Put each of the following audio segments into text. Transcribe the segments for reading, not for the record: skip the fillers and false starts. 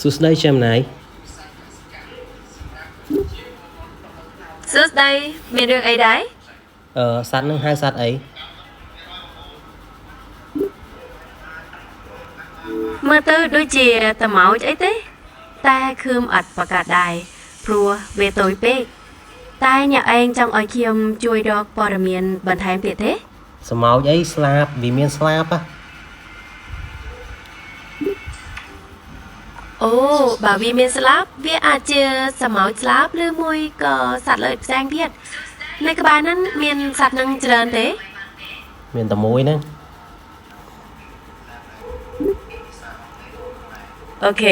សួស្តី Gemini សួស្តីមានរឿងអីដែរ អឺសត្វនឹងហៅសត្វអី មើលទៅដូចជាតម៉ោចអីទេ តែខឿមអត់ប្រកាសដែរព្រោះវាតូចពេកតែអ្នកឯងចង់ឲ្យខ្ញុំជួយរកព័ត៌មានបន្ថែមទៀតទេ សម្ោចអីស្លាបវាមានស្លាបហ៎ អូបើវាមានស្លាបវាអាចជាសម្ោចស្លាបឬមួយក៏សត្វល្អិតផ្សេងទៀតនៅក្បែរហ្នឹងមានសត្វហ្នឹងច្រើនទេ មានតែមួយហ្នឹង OK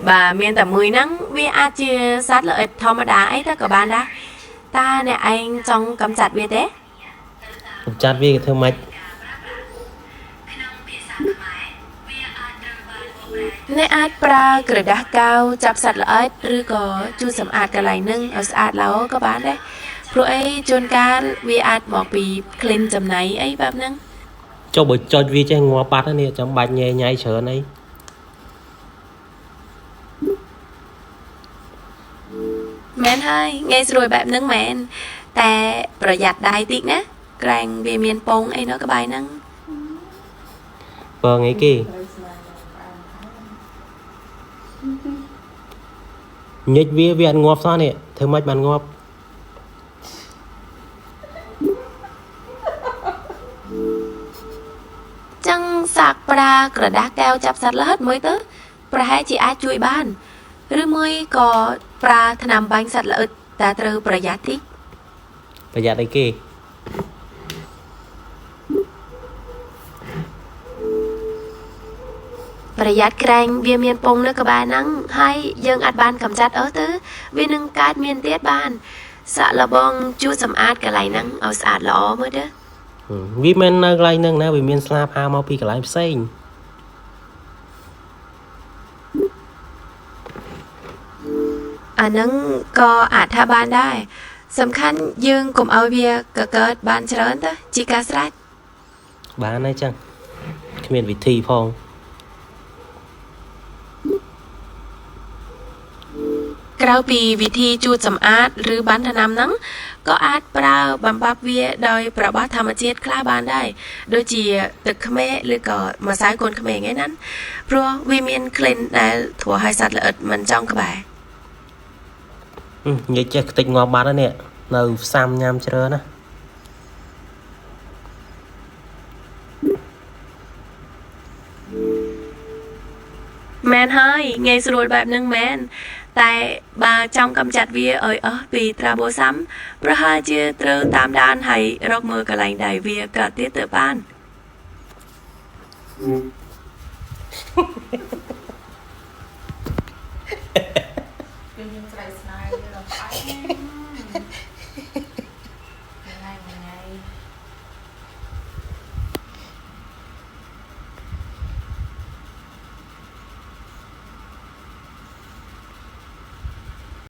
បើមានតែមួយហ្នឹងវាអាចជាសត្វល្អិតធម្មតាអីទៅក៏បានដែរតើអ្នកឯងចង់កម្ចាត់វាទេ កម្ចាត់វាគេធ្វើម៉េច អ្នកអាចប្រើក្រដាសកៅចាប់សត្វល្អិតឬក៏ជូតសម្អាតកន្លែងហ្នឹងឲ្យស្អាតល្អក៏បានដែរព្រោះអីជួនកាលវាអាចមកពីក្លិនចំណីអីបែបហ្នឹង ចុះបើចុចវាចេះងាប់បាត់ហ្នឹងនេះចាំបាច់ញ៉ៃញ៉ៃច្រើនអី មែនហើយងាយស្រួលបែបហ្នឹងមែនតែប្រយ័ត្នដៃតិចណាក្រែងវាមានពងអីនៅក្បែរហ្នឹង ពងអីគេញិចវាវាអត់ងាប់សោះនេះធ្វើម៉េចបានងាប់ ចឹងសាកប្រើក្រដាសកែវចាប់សត្វល្អិតមួយទៅប្រហែលជាអាចជួយបានឬមួយក៏ប្រើថ្នាំបាញ់សត្វល្អិតតែត្រូវប្រយ័ត្នតិច ប្រយ័ត្នអីគេ ប្រយ័ត្នក្រែងវាមានពងនៅក្បែរហ្នឹងហើយយើងអាចបានកម្ចាត់អស់ទៅវានឹងកើតមានទៀតបានសាក់លបងជូតសម្អាតកន្លែងហ្នឹងឲ្យស្អាតល្អមើលទៅ ហឹមវាមិននៅកន្លែងហ្នឹងណាវាមានស្លាបហើមកពីកន្លែងផ្សេង អាហ្នឹងក៏អាចថាបានដែរសំខាន់យើងកុំឲ្យវាកកើតបានច្រើនទៅជាការស្រេច បានហើយចឹងគ្មានវិធីផង ក្រៅពីវិធីជូតសម្អាតឬបានថ្នាំហ្នឹងក៏អាចប្រើបំបាប់វាដោយប្របោះធម្មជាតិខ្លះបានដែរដូចជាទឹកខ្មេះឬក៏ម្សៅកូនក្មេងឯហ្នឹងព្រោះវាមានក្លិនដែលធ្វើឲ្យសត្វល្អិតមិនចង់ក្បែរ ហឹមញិចចេះខ្ទេចងាប់បាត់ហើយនេះនៅផ្សាំញ៉ាំច្រើនណា មែនហើយងាយស្រួលបែបហ្នឹងមែនតែបើចង់កម្ចាត់វាឲ្យអស់ពីត្រាបូសាំប្រហែលជាត្រូវតាមដានហើយរកមើលកន្លែងដែលវាកើតទៀតទៅបាន គឺយើងស្រីស្នេហ៍យើងដល់ផ្អែមថ្ងៃមួយថ្ងៃ